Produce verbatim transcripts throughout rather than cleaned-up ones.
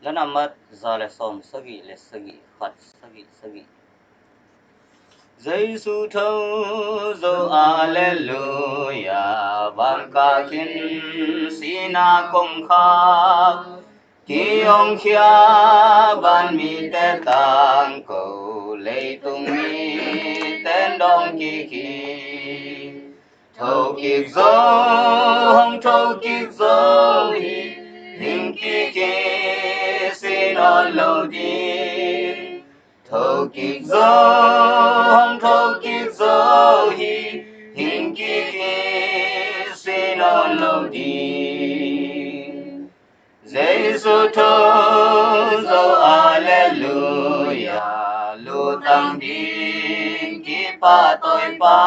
La nambat za le sawm sagih le sagih, khat sagih sagih. Jesu tho zo, Alleluia, van kah khin sihna kongkhak, kihongkhia van mite tangko, leitung mite dawng kik hi. Thokik zo, hong thokik zo hi, hing kik hi, si nawn lo ding. Thokik zo, hong thokik zo hi, hing kik hi, si nawn lo ding. Jesu tho zo, Alleluia, lutang ding kipahtawi pa,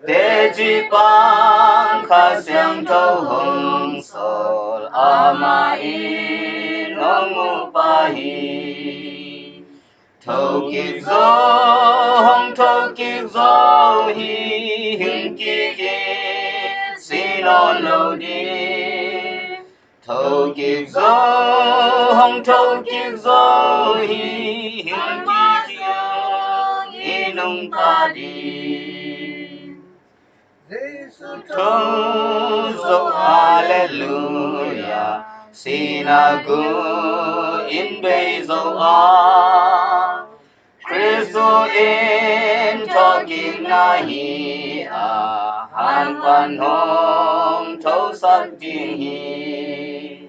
teci pan Kha Siangtho hong sawl, amah in hong muh pa hi. Thokik zo, hong thokik zo hi, hing kik hi, si nawn lo ding. Thokik zo, hong thokik zo hi, hing kik hi, i nungta ding. Jesu tho zo, Alleluia, sihna gu in bei zo a, Khristu in thokikna hi a, hanpan hong thosak ding hi.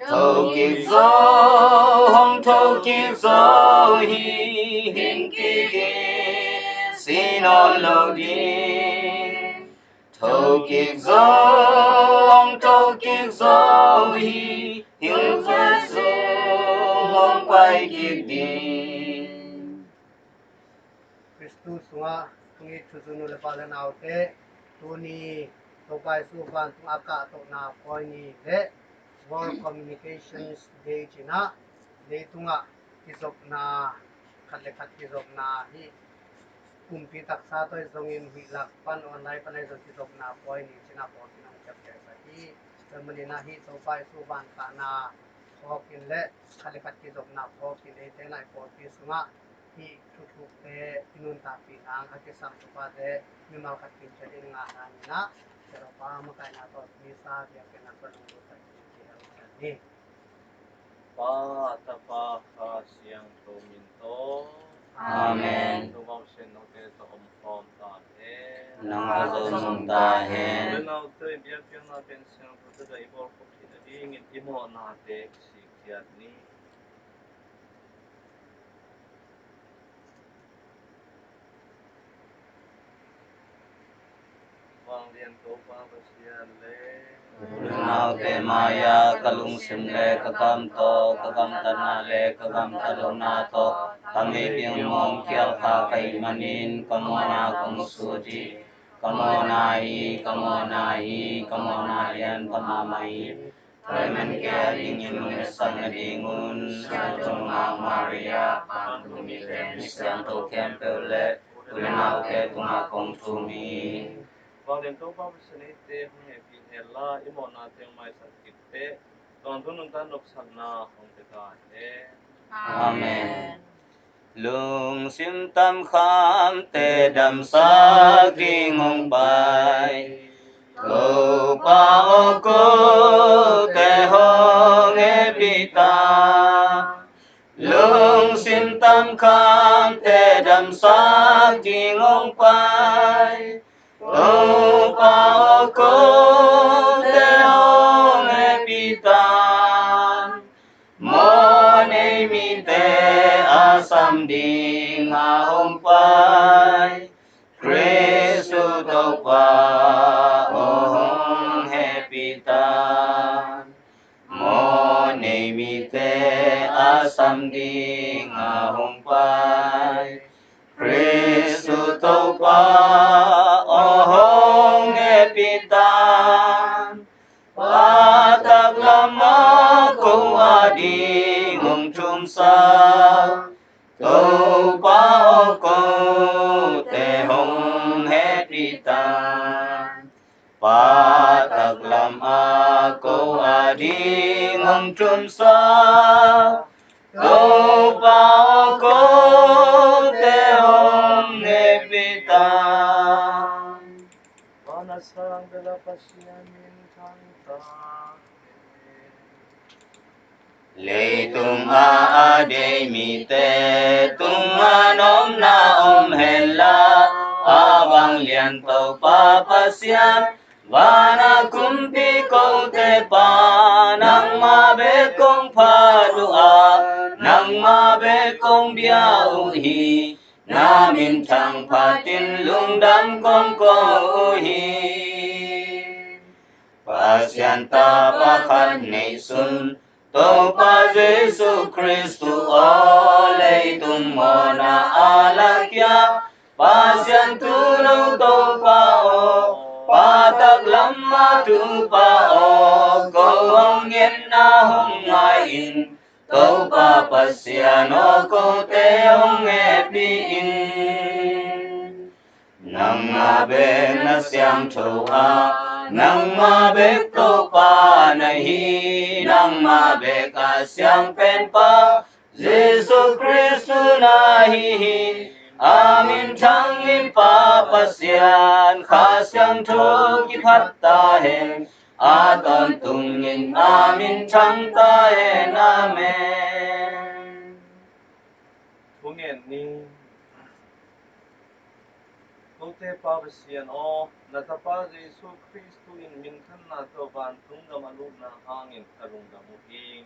Thokik zo, hong thokik zo hi, hing kik hi, si nawn lo ding. Thokik zo, hong thokik zo hi, hing kik hi, hong pai kik ding. Khristu sungah hong it thuzui nu le pa le naute, tuni Topa Jesu vantung a kahtohna pawi ni le World Communications Day ci-in ah, leitungah kizopna, khat le khat kizopna hi, kumpi taksa tawh zongin hih lak pan online pan ahi zong kizopna pawi ni ci-in ah pawlpi in hong ciaptehsak hi. Tua manin ah hih Topa Jesu van kahna phawk in le khat le khat kizopna phawk in eite in ah i pawlpi sungah hih thuthukte i nuntakpih nang a kisam thupate mimal khat kimciat in ngah nangin ah, Topa makaihna tawh misa biakpiakna tawh lunglut takin kihel ni. Pa, Tapa, Kha Siangtho min tawh. Amen. Topa Pasian note tawh omkhawm ta hen. Nang a zong om ta hen. Ute naute, biakpiakna pen siangthote tawh i bawl khop theih nadingin i mawhnate kisik khiat ni. Vanglian Topa Pasian le, u le naute mai-ah ka lungsim le ka kam tawh, ka gamtatna le ka gamtat lohna tawh, ka meipil mawng khial kha ka hih manin ka mawhna kong sut hi. Ka mawhna hi, ka mawhna hi, ka mawhna lianpa mahmah hi. Tua ahih manin kei adingin lungkiatsak nadingun Siangtho Nungak Maria, vantung mite, mi siangtho khempeuh le u le naute tungah kong thum hi. Vanglian Topa Pasian in eite hong hehpih hen la, i mawhnate hong maisak khit teh, vantung nuntak nopsakna hong pia ta hen. Amen. Lungsim tamkhamte damsak ding hong pai Topa aw, kote hong hehpih ta. Lungsim tamkhamte damsak ding hong pai Topa aw, kote hong hehpih ta. Mawhnei mite a sam ding a hong pai Khristu Topa aw, hong hehpih ta. Mawhnei mite a sam ding a hong pai Khristu Topa aw, hong hehpih ta. Pa taklamah ko ading hong thumsak Topa aw, kote hong hehpih ta. Pa tak Lam a ko a ding hong tumsa Topa aw, kote hong hehpih ta. Van a sang bel a Pasian minthang ta hen. Leitung a a deih mite tungah nopna om henla, a vanglian Topa Pasian, van a kumpi kote pa, nangmah bek kong phat uh a, nangmah bek kong bia uh hi. Na minthang phatin lungdam kong ko uh hi. Pasian tapa khat neihsun Topa Jesu Khristu aw, leitung mawhna a lakhia Pasian tuuno Topa aw, pa taklam a tupa aw, ko hong etna hong ngai-in, Topa Pasian aw, kote hong hehpih in. Nangmah bek na siangtho a, nangmah bek Topa na hi, nangmah bek a siangpenpa Jesu Khristu na hi hi. A minthang in Pa Pasian, Kha Siangtho kiphat ta hen. A tawntung in a minthang ta hen. Amen. Thungen ni. Kote Pa Pasian aw, na Tapa Jesu Khristu in minthanna tawh vantung gam a lutna hangin ka lungdam uh hi.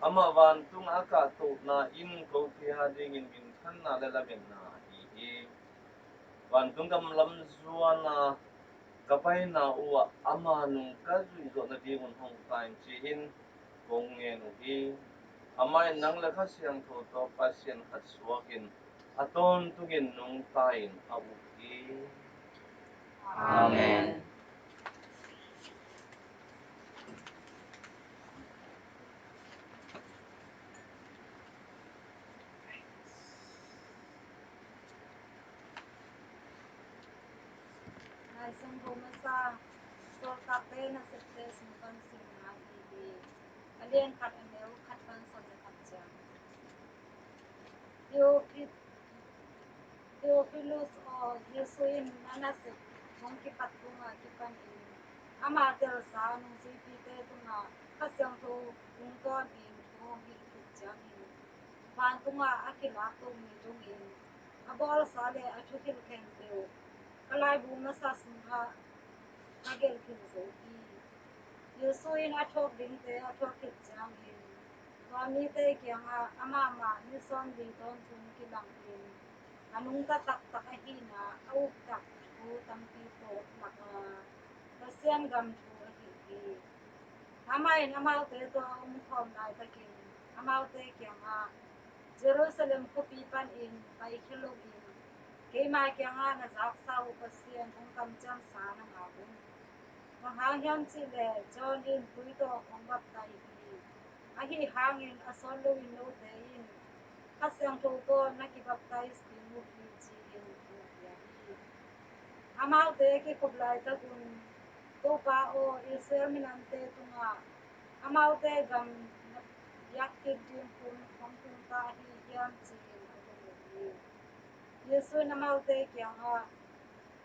Amah vantung a kahtohna in kote adingin minthanna le lametna ahi hi. Vantung gam lam zuan a ka paina uh ah ama nung ka zuih zawh nadingun hong ta in, ci-in kong ngen uh hi. Amah in nang le Kha Siangtho tawh Pasian khat suakin a tawntungin nungta in a uk hi. Amen. Lai Siangtho masa, Sawltakte Nasepte sung pan simna ahi hi. A lian khat, a neu khat pan sawm le khat ciang. Theophil- Theophilus aw, Jesu in na nasep hong kipat tungah kipanin ama telsa nungzuipite tungah Kha Siangtho tungtawnin thu hong hilh khit ciangin, vantungah a kilak Topa mi tungin a bawlsa le a thuhilh khempeuh ka laibu masa sungah ka gelh khin zo hi. Jesu in a thuak dingte a thuak khit ciangin, tua mite kiangah amah mah ni sawmli tawntung kilangin, a nungta taktak ahihna a uktak thu tampi tawh lak a, Pasian gam thu a hilh hi. Amah in amaute tawh a omkhawm laitakin, amaute kiangah, Jerusalem khuapi panin paikhia loin, keima kiangah na zaksa uh Pasian hong kamciamsa na ngak un. Bang hang hiam cih leh John in tui tawh hong baptize hi. Ahi hangin a sawt loin note in Kha Siangtho tawh na kibaptize ding uh hi, ci-in hong pia hi. Amaute kikhop laitakun, Topa aw, Israel minamte tungah amaute gam na biak kik ding hun hong tung ta ahi hiam, ci-in a dong uh hi. Jesu in amaute kiangah,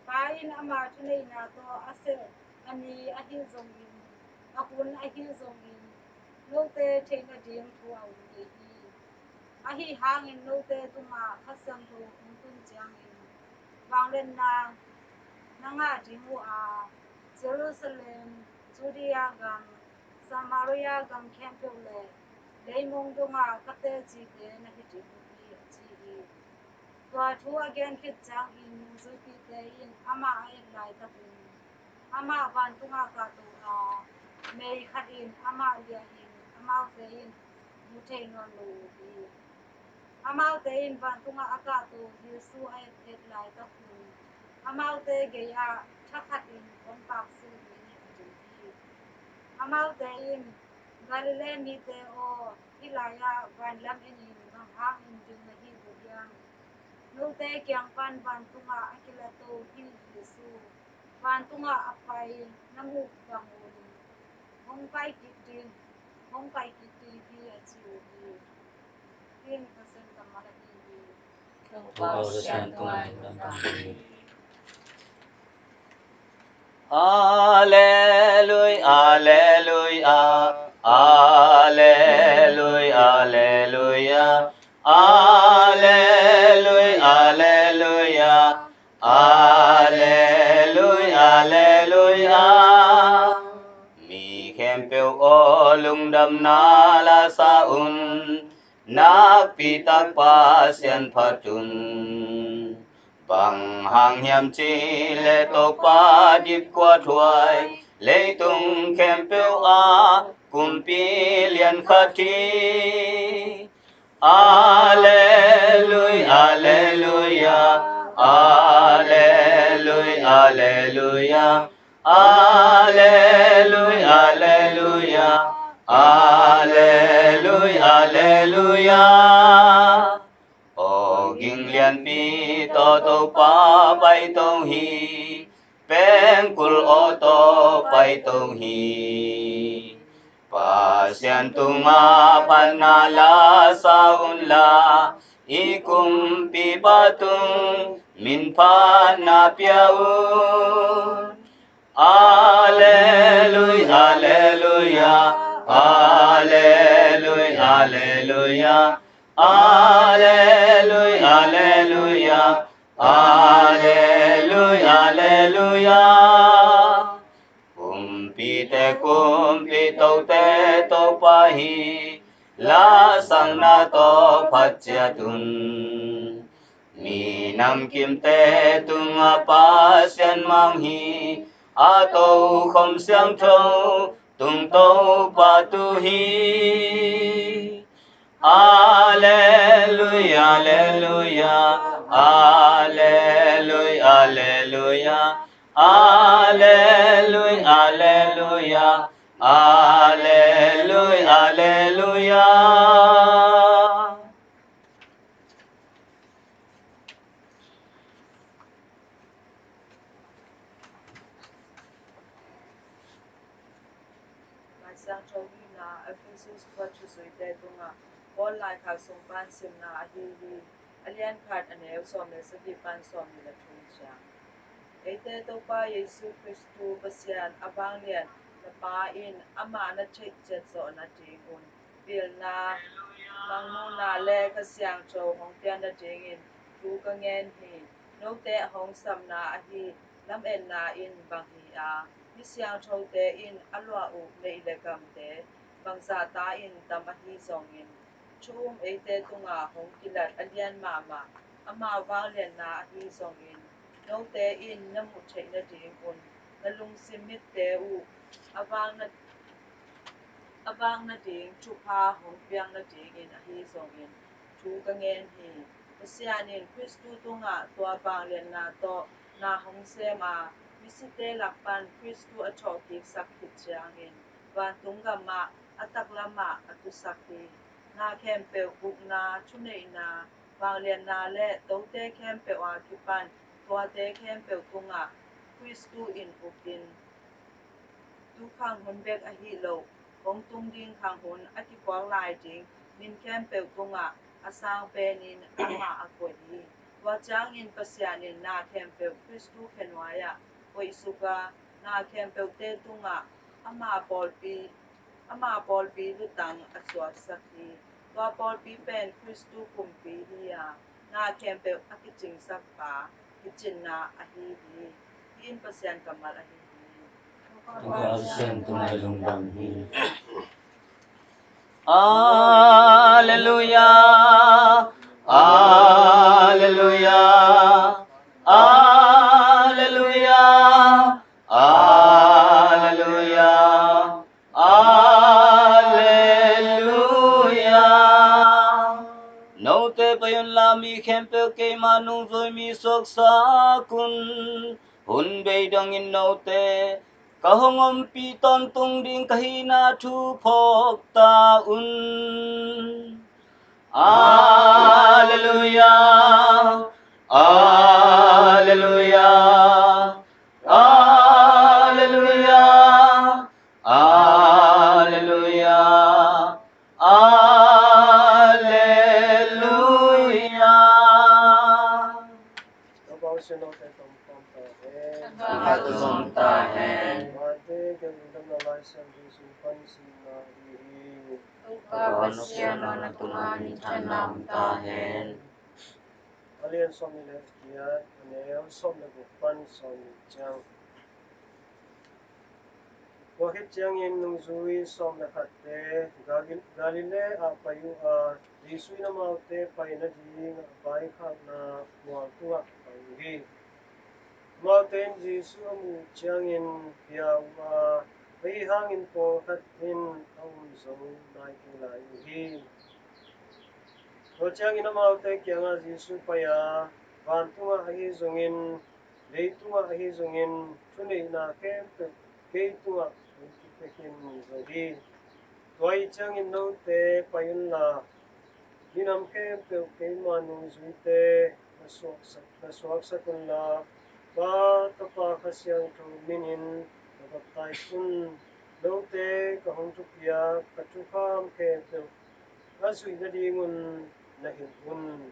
Pa in ama thuneihna tawh a seh a ni ahi zongin, a hun ahi zongin, note theih nading thu a om kei hi. Ahi hangin note tungah Kha Siangtho hong tun ciangin vangliatna na ngah ding uh a, Jerusalem, Judea gam, Samaria gam khempeuh le leimong dongah ka tecite na hi ding uh hi, a ci hi. Tua thu a gen khit ciangin nungzuipite in amah a et laitakun, amah vantungah kahto a, mei khat in amah liahin amaute in mu thei nawn lo uh hi. Amaute in vantungah a kahto Jesu a et et laitakun, amaute gei-ah thakhatin kong paksi ding hi, a ci hi. Amaute in, Galilee mite aw, hih lai-ah vanlam enin bang hangin ding na hi uh hiam? Note kiang pan vantungah a kilato hih Jesu Van tungah a pai na muh bang un hong pai kik ding, hong pai kik ding hi, a ci uh hi. Hih in Pasian kammal ahi hi. Topa Pasian tungah lungdam hi. Alleluia, alleluia, alleluia, alleluia, alleluia, alleluia, alleluia, alleluia. Mi khempeuh aw, lungdamna la sa un, nakpi tak Pasian phat un. Bang hang hiam cih leh Topa dipkuathuai, leitung khempeuh ah kumpi lian khat hi. Alleluia, alleluia, alleluia, alleluia, alleluia, alleluia, alleluia, alleluia. Aw ging lianpi tawh Topa paito hi, pengkul aw tawh paito hi. Pasian tungah phatna la sa unla, i kumpipa tung min phatna pia un. Alleluia, alleluia, alleluia, alleluia, alleluia, alleluia, alleluia, alleluia. Kumpite kumpi, tote Topa hi, lasakna tawh phat ciat un. Mi namkimte tungah Pasian mang hi, a tokhom siangtho tung Topa tu hi. Alleluia, alleluia, alleluia, alleluia, alleluia, alleluia, alleluia, alleluia. Laisiangtho hina Efesus khua thuzuite tungah Paul laikhak sung pan simna ahi hi. A lian khat, a neu sawm le sagih pan sawmnih le thum ciang. Eite Topa Jesu Khristu Pasian a vanglian na Pa in amah na theih ciat zawh nadingun pilna, mangmuhna le Kha Siangtho hong piak nadingin thu ka ngen hi. Note a hong sapna ahi lametna in bang hi a, mi siangthote in a luah uh neih le gamte bangzah ta in tam ahi zongin, thu um eite tungah hong kilat a lian mahmah ama vanglianna ahi zongin, note in na muh theih nadingun na lungsim mitte uh a vak na a vak nading thupha hong piak nadingin ahi zongin thu ka ngen hi. Pasian in Khristu tungah tua vanglianna tawh na hong sem a, misite lak pan Khristu a thawhkiksak khit ciangin vantung gamah a taklamah a tusak hi. Na khempeuh ukna, thuneihna, vanglianna le tote khempeuh a kipan tuate khempeuh tungah Khristu in ukin, tu khang hun bek ahi lo, hong tung ding khang hun a kikuak lai ding min khempeuh tungah a sang penin amah a koih hi. Tua ciangin Pasian in na khempeuh Khristu khe nuai-ah koihsuk a, na khempeuhte tungah ama pawlpi ama pawlpi lutang a suaksak hi. Tua pawlpi pen Khristu kumpi hi a, na khempeuh a kicingsak pa kicinna ahi hi. Hih in Pasian kammal ahi hi. Topa Pasian tungah lungdam hi. Alleluia, alleluia, alleluia, alleluia, alleluia. Note pai unla, mi khempeuh keima nungzui mi suaksak un. Hun bei dongin note ka hong ompih tawntung ding ka hihna thu phawk ta un. Alleluia, alleluia, Ka hat zong ta hen. Vante kiang lungdamna Lai Siangtho sung pan simna hi hi. Topa Pasian aw, na tungah minthanna om ta hen. A lian sawmnih le giat, a neu sawm le guk pan sawmnih ciang. Tua khit ciangin nungzui sawm le khatte Galil-, Galilee ah pai uh a, Jesuh in amaute pai nading a vaikhakna mual tungah pai uh hi. Amaute in Jesuh a muh ciangin bia uh a, ahi hangin pawlkhat in a um zo nai kei lai uh hi. Tua ciangin amaute kiangah Jesuh pai a, vantungah ahi zongin, leitungah ahi zongin, thuneihna khempeuh kei tungah hong kipia khin zo hi. Tua ahih ciangin note pai unla, minam khempeuh keima nungzuite na suaksak, na suaksak unla, Pa, Tapa, Kha Siangtho minin na baptise un. Note ka hong thupiak ka thukham khempeuh a zuih nadingun na hilh un.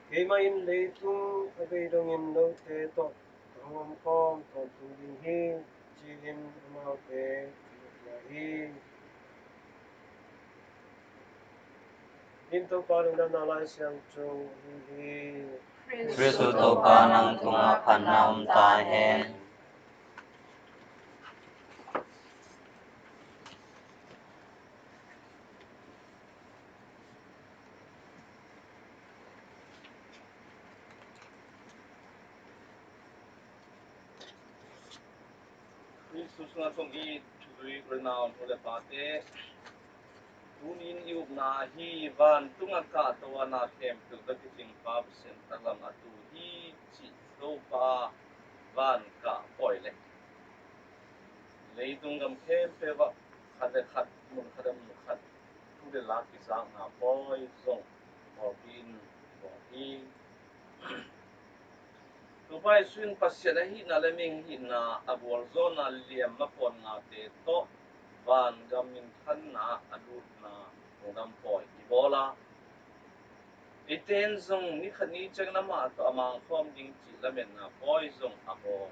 Keimah in leitung a bei dongin note tawh ka hong omkhawm tawntung ding hi, ci-in amaute a pia hi. Hih in Topa lungdamna Lai Siangtho ahi hi. Khristu Topa nang tungah phatna om ta hen. Khristu sungah sung i thuzui rina nu le pate, tuni in i upna ahi vantung a kahto a na khempeuh tawh kicing Pa Pasian taklam a tu hi cih Topa van kah pawi le leitung gam khempeuh ah khat le khat, mun khat le mun khat thu le la kizakna pawi zong pawlpi in bawl hi. Topa Jesuh in Pasian ahihna le mihing hihna a gualzawhna liam mapawnnate tawh vangam minthanna a lutna lungdam pawi i bawl a, eite in zong ni khat ni ciangin amah tawh a mangkhawm ding cih lametna pawi zong a bawl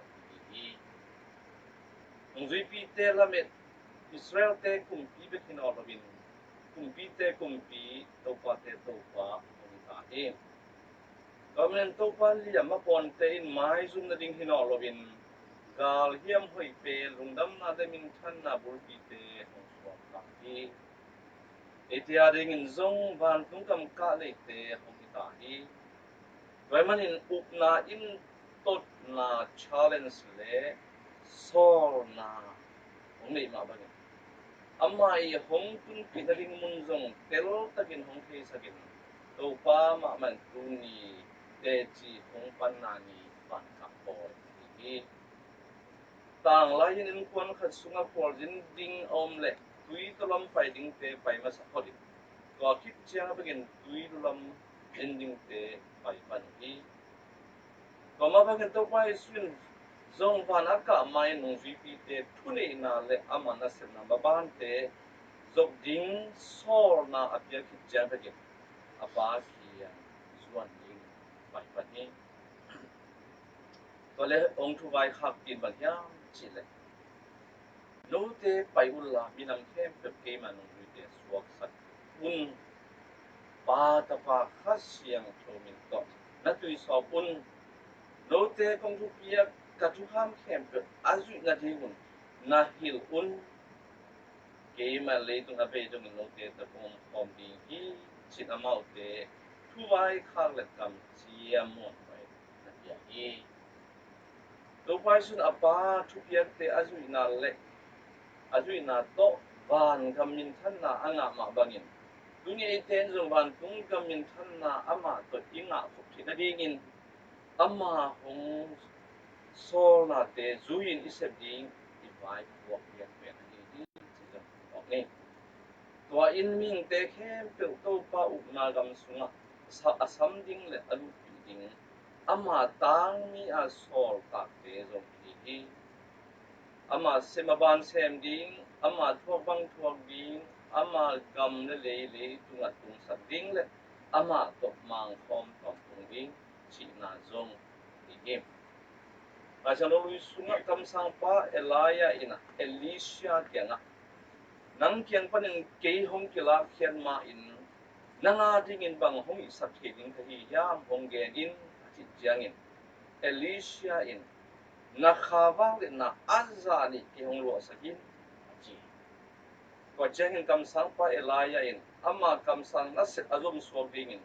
hi. Nungzuipite lamet, Israelte kumpi bek hi nawn loin, kumpite kumpi, topate Topa hong hi ta hi. Tua manin Topa liam mapawnte in maizum nading hi nawn loin, galhiam hoih pen lungdamna le minthanna bulpite hong suak ta hi. Eite a dingin zong vantung gam kah leite hong hi ta hi. Tua ahih manin upna in totna challenge le sawlna hong neih mah bangin, amah i hong tunpih nading mun zong teltakin hong theisakin, Topa mahmah in tuni teci hong panna ni vankah pawi ahi hi. Tanglai in innkuan khat sungah khualzin ding a om leh tui tawlam pai dingte pai masa phot in, tua khit ciang a bekin tui lulam en dingte pai pan uh hi. Tua mah bangin Topa Jesuh in zong van a kah ma-in nungzuipite thuneihna le ama nasepna mabante zop ding sawlna a piak khit ciang bekin a Pa kiang zuan ding pai pan hi. Tua le hong thuvaikhak pen bang hiam cih leh, note pai unla minam khempeuh keima nungzuite suaksak un. Pa, Tapa, Kha Siangtho min tawh na tuisawp un. Note kong thupiak ka thukham khempeuh a zuih nadingun na hilh un. Keimah leitung a bei dongin note tawh kong omkhawm ding hi, ci-in amaute thuvaikhak le kamciam muanhuai na pia hi. Topa Jesuh in a Pa thupiakte a zuihna le a zuihna tawh vangam minthanna a ngah mah bangin, tuni eite in zong vantung gam minthanna amah tawh i ngah khop theih nadingin ama hong sawlnate zui-in i sep ding i vai puak piak pen ahi hi, ci zong phawk ni. Tua in mihingte khempeuh Topa upna gam sungah sa-, a sam ding le a lutpih ding ama tangmi a sawltakte zong hi hi. Ama sem a ban sem ding, ama thuak bang thuak ding, ama gam le lei leitungah tungsak ding le amah tawh mangkhawm tawntung ding cihna zong hi hi. Laisiangtho lui sungah kamsangpa Elijah in ah Elisha kiangah, "Nang kiang panin kei hong kilakkhiat ma-in nang a dingin bang hong hihsak thei ding ka hi hiam, hong gen in," a cih ciangin Elisha in, "Na kha vak letna a zah nih kei hong luahsak in," a ci. Tua ciangin kamsangpa Elijah in ama kamsang nasia a zom suak dingin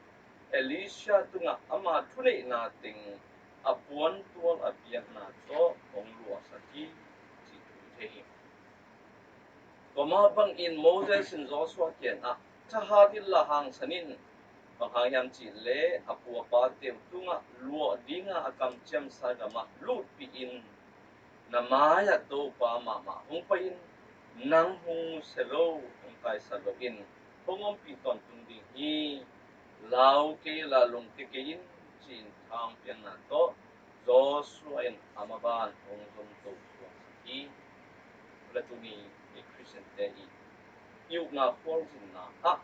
Elisha tungah ama thuneihna teng a puantual a piakna tawh hong luahsak hi, cih thu i thei hi. Tua mah bangin Moses in Joshua kiangah, "Thahat inla hangsan in, bang hang hiam cih leh a pu a pate uh tungah luah dinga a kamciamsa gamah lutpih in, na mai-ah Topa mahmah hong pai in, nang hong musia lo, hong taisan loin hong ompih tawntung ding hi. Lau kei inla lungkia kei in," ci-in thangpiakna tawh Joshua in a maban hong zomto suaksak hi. Tua leh tuni ei Khristiante i, i upna khualzinna ah,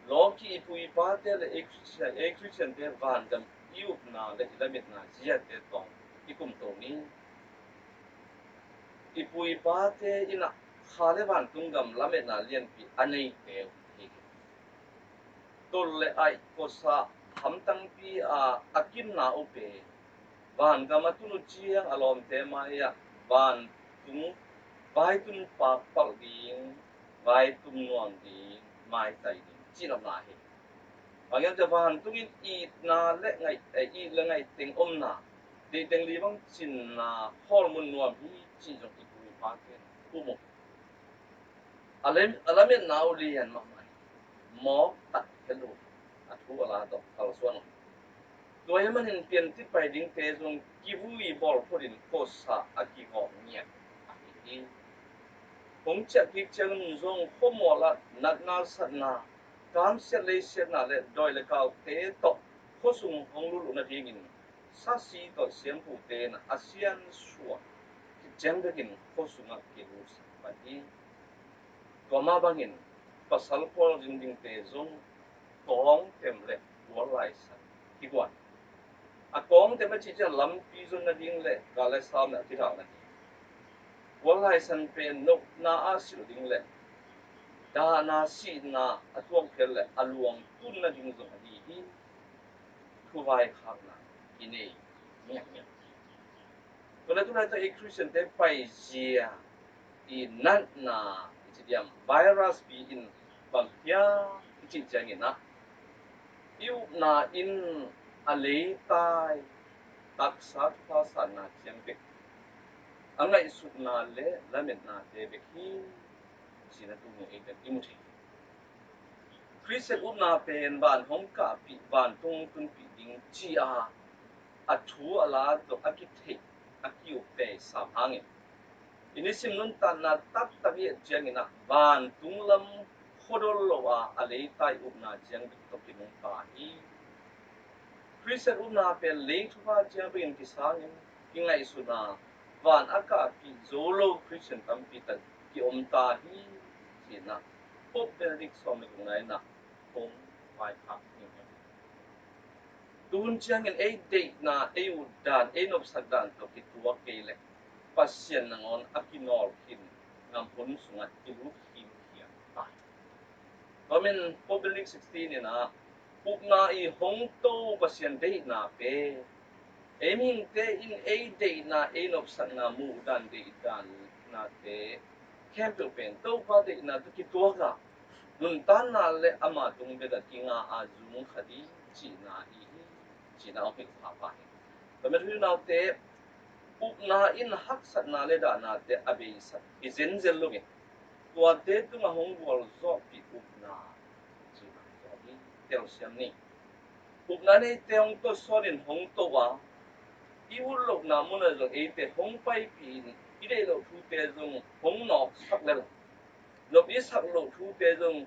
lawki i pu i pate le ei Khristian, ei Khristiante vangam i upna le i lametna ziate tawh i kumto ni. I pu i pate in ah kha le vantung gam lametna lianpi a neite uh hi. Tol le aih, khuasa, hamtangpi a, a kimna uh pen vangam a tun uh ciang a lawmte mai-ah vantung, vaitun pakpalh ding, vaitum nuam ding, maitai ding, cih nopna hi. Bang hiam cih leh vantung in itna le ngaih, eh, it le ngaih teng omna, deih teng li bang cinna, khawl mun nuam hi, cih zong i pu i pate in um uh. A lem-, a lametna uh lian mahmah hi. Mawk tak het uh, a thu a la tawh kalsuan uh. Tua ahih manin pianthak pai dingte zong kivui bawl photin khuasa a kigawh ngiat ahi hi. Hong ciah kik ciangin zong khuamual ah natna satna, kamsiat leisiatna le dawi le kaute tawh khuasung hong lut loh nadingin sasi tawh siampute in a siansuah khit ciang bekin khuasungah kilutsak pah hi. Tua mah bangin pasal khualzin dingte zong kawngtem le kual laisan kiguan. A kawngtem a cih ciang lampi zon nading le gal le sam le a kidal nading. Kual laisan pen nopna a silh ding le dahna sihna a tuak phial le a luang tun nading zong ahi hi. Thuvaikhakna i nei ngiatngiat. Tua le tulai tawh i Khristiante paizia i natna i ci diam, virus pi in bang hiam i cih ciangin ah, i upna in a leitai taksa thupha sanna ciang bek, a ngaihsutna le lametnate bek hi, cihna tuni ei bek i mu thei. Khristian upna pen van hong kahpih, vantung tunpih ding ci-a a thu a la tawh a kitheih, a ki-uptei sam hangin i nisim nuntakna taktak i et ciangin ah vantung lam khuadol lo a, a leitai upna ciang bek tawh kinungta hi. Khristian upna pen lei thupha ciang bekin kisangin kingaihsutna, van a kahpih zo lo Khristian tampi tak kiom ta hi, ci-in ah Pope Benedict sawm le gukna in ah hong vaikhak hi. Tuhun ciangin ei deihna, ei utdan, ei nopsakdan tawh kituak kei leh Pasian nangawn a kinawl khin gam hun sungah kilut khinkhian ta hi. Tua manin Pope Benedict sixteen in ah, upna i hong to Pasian deihna pen, ei mihingte in ei deihna, ei nopsakna, muhdan, deihdan nate khempeuh pen Topa deihna tawh kituak a, nuntakna le ama tung bek a kinga a zung kha ding cihna ahi hi, cihna hong hilh pahpah hi. Ka methuneu naute, upna in haksatna le dahnate a beisak hi zenzen loin, tuate tungah hong gualzawhpih upna cihna zong hi. Telsiam ni. Upna neite hong tawsawn in hong to a, i ut lohna munah zong eite hong paipih in, i deih loh thute zong hong nawksak lel a, nop i sak loh thute zong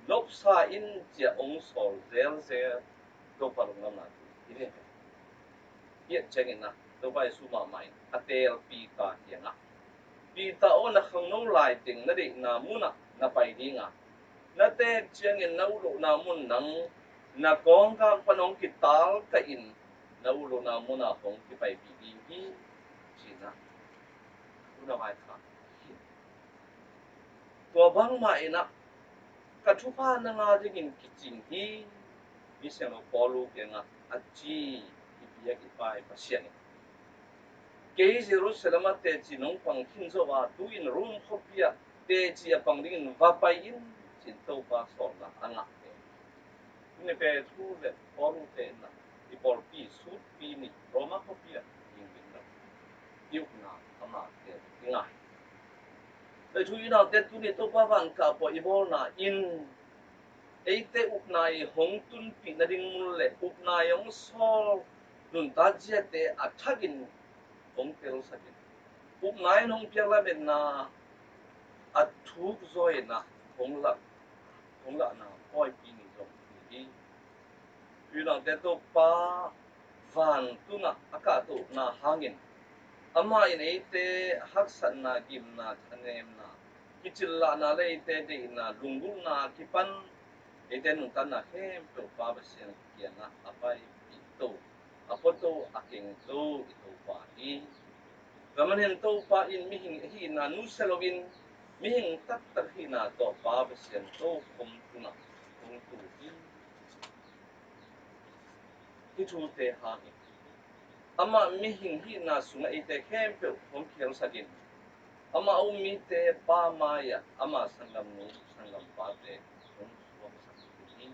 nopsa in ci-a hong sawl zelzel Topa lungdamna thu hi ve. Hiah ciangin ah Topa Jesu mahmah in a teel Peter kiangah, Peter aw, na khangno lai teng na deihna munah na pai ding a, na teek ciangin na ut lohna mun nang na kawngkak pan hong kital kah in, na ut lohna munah hong kipaipih ding hi, ci-in ah hun a vaikhak hi. Tua bangmah in ah ka thupha nang a dingin kicing hi, Misiangtho Paul kiangah a ci i biak i pai Pasian in, kei Jerusalem ah teci nong pang khin zo a, tu-in Rom khuapi ah teci a pang dingin va pai in, ci-in Topa sawlna a ngah hi. Tuni Peter le Paul te in ah i pawlpi sutpi nih Roma khuapi ah ding ding lo. I upna amate i ngah hi. Tua i thu i naute, tuni Topa van kah pawi i bawlna in eite upna i hong tunpih nading mun le upna i hong sawl nuntak ziate a thakin hong telsak in, upna in hong piak lametna a thuk zaw in ah hong lah, hong lahna pawipi ni zong hi hi. Ui naute, Topa vantungah a kahtohna hangin amah in eite haksatna, gimna, thanemna, kicillahna le eite deihna, lunggulhna kipan eite nuntakna khempeuh Pa Pasian kiangah a paipih to, a pua to, a keng to i Topa hi. Tua manin Topa in mihing ahihna nusia loin mihing taktak hihna tawh Pa Pasian tokhom tungah hong tu hi. Hih thute hangin amah mihing hihna sungah eite khempeuh hong khialsak in, amah a um mite Pa mai-ah ama sanggamnu sanggampate hong suaksak hi.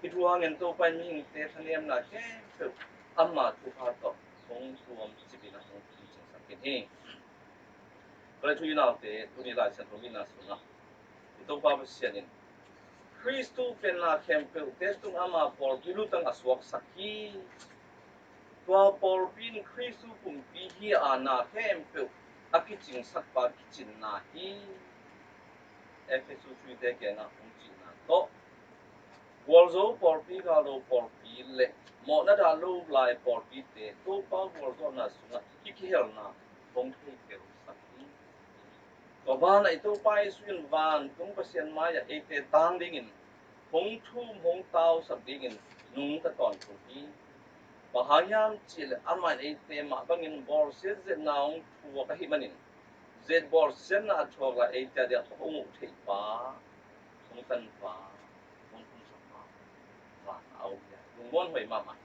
Hih thu hangin Topa in mihingte thanemna khempeuh ama thupha tawh hong tuamcip in ah hong kicingsak hi. Tua leh thu i naute, tuni Lai Siangtho itna sungah i Topa Pasian in Khristu pen na khempeuhte tung ama pawlpi lutang a suaksak hi. Tua pawlpi in Khristu kumpi hi a, na khempeuh a kicingsakpa kicinna hi. Efesu suite kiangah hong cihna tawh, gualzo pawlpi, gallo pawlpi le mawhna dah lo lai pawlpite Topa gualzawhna sungah i kihelna hong theikhelsak hi. Tua banah i Topa Jesu in vantung Pasian mai-ah eite tang dingin hong thum, hong tausak dingin nungta tawntung hi. Bang hang hiam cih leh amah in eite mah bangin bawlsiat zetna hong thuak ahih manin, zet bawlsiatna a thuak lai eite a diak hong uh theihpa, hong tanpa, hong kumsakpa, van a om hi a, lungmuan huai mahmah.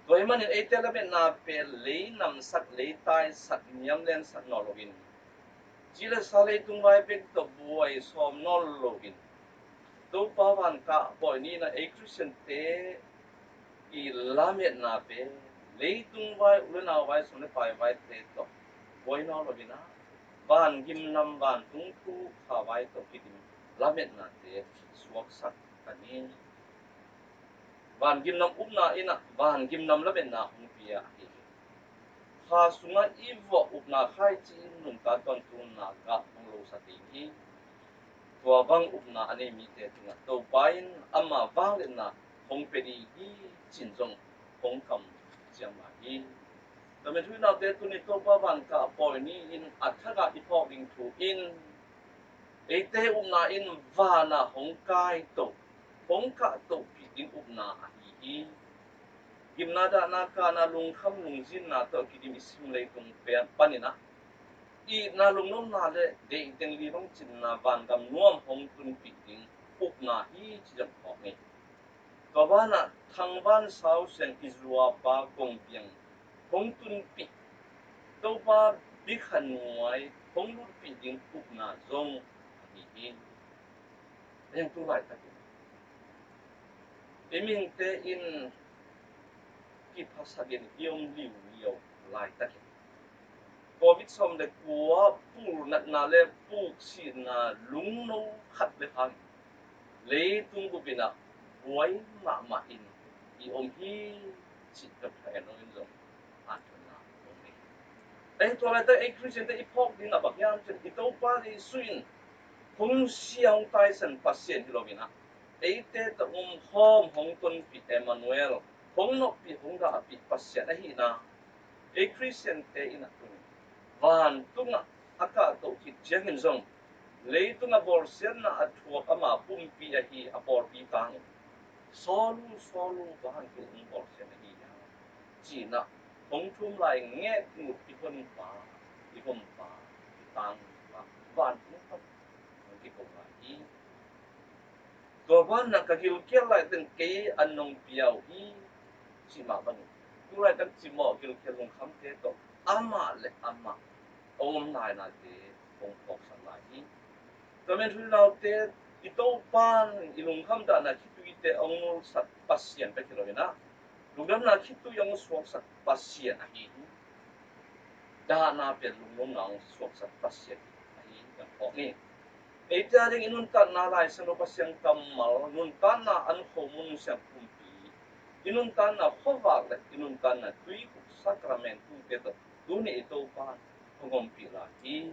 Tua ahih manin eite lametna pen lei namsak, lei taisak, niam lensak nawn loin, ci le sa leitung vai bek tawh buai sawm nawn loin, Topa van kah pawi ni-in ah ei Khristiante i lametna pen leitung vai, u le nau vai, sum le pai vaite tawh buai nawn loin ah, van gimnam, vantung thu kha vai tawh kidim lametnate suaksak ka hi. Van gimnam upna in ah van gimnam lametna hong pia ahi hi. Kha sungah i vuah upna khaici in nungta tawntung na gah hong losak ding hi. Tua bang upna a nei mite tungah Topa in ama vangliatna hong pia ding hi, ci-in zong hong kam ciam lai hi. Ka mithmuhnaute, tuni Topa van kah pawi ni-in a thak ah i phawk ding thu in eite upna in van ah hong kaito, hong kahtohpih ding upna ahi hi. Gimna, dahna, kahna, lungkham lungzinna tawh kidim i sim leitung panin ah itna, lungnopna le deih teng li bang cinna vangam nuam hong tunpih ding upna hi, ci-in phawk ni. Tua banah thangvan sausiang i zuapa kongbiang hong tunpih, Topa bikha nuai hong lutpih ding upna zong ahi hi. Ahi hang tu laitakin ei mihingte in kiphasakin i om liuliau laitakin, Covid sawm le kua pulnatna le puksihna lungno khat le hang leitung bup in ah buai mahmah in i om hi, cih Doctor Eno in zong a thuanna om hi. Ahi tua laitak ei Khristiante i phawk ding a bang hiam cih leh i Topa Jesu in hong sia hong taisan Pasian hi loin ah, eite tawh om khawm hong tonpih Emmanuel, hong nopih, hong gahpih Pasian ahihna ei Khristiante in ah tuni vantungah a kahtoh khit ciangin zong leitungah bawlsiatna a thuak ama pumpi ahi a pawlpi tangin, "Saul uh, Saul uh, bang hang hong bawlsiat na hi hiam?" Cih in ah hong thum lai nget ngut i honpa, i honpa, i tangpa, vantung pan hong kiko lai hi. Tua banah ka gilkial lai teng kei an nong pia uh hi, cih mah bangin tu laitak cimawh gilkial lungkhamte tawh amah le amah a om lainate hong phawksak lai hi. Tua men thu i naute, i Topa in i lungkham dahna khituite a hong nulsak Pasian bek hi lo in ah, lungdamna khitui a hong suaksak Pasian ahi hi. Dahna pen lungnopna a hong suaksak Pasian ahi hi, kan phawk ni. Eite a ding i nuntakna Lai Siangtho Pasian kammal, nuntakna an khomun siang pumpi, i nuntakna khuavak le i nuntakna tuikhuk sakramentte tawh tuni i Topa hong ompih lai hi.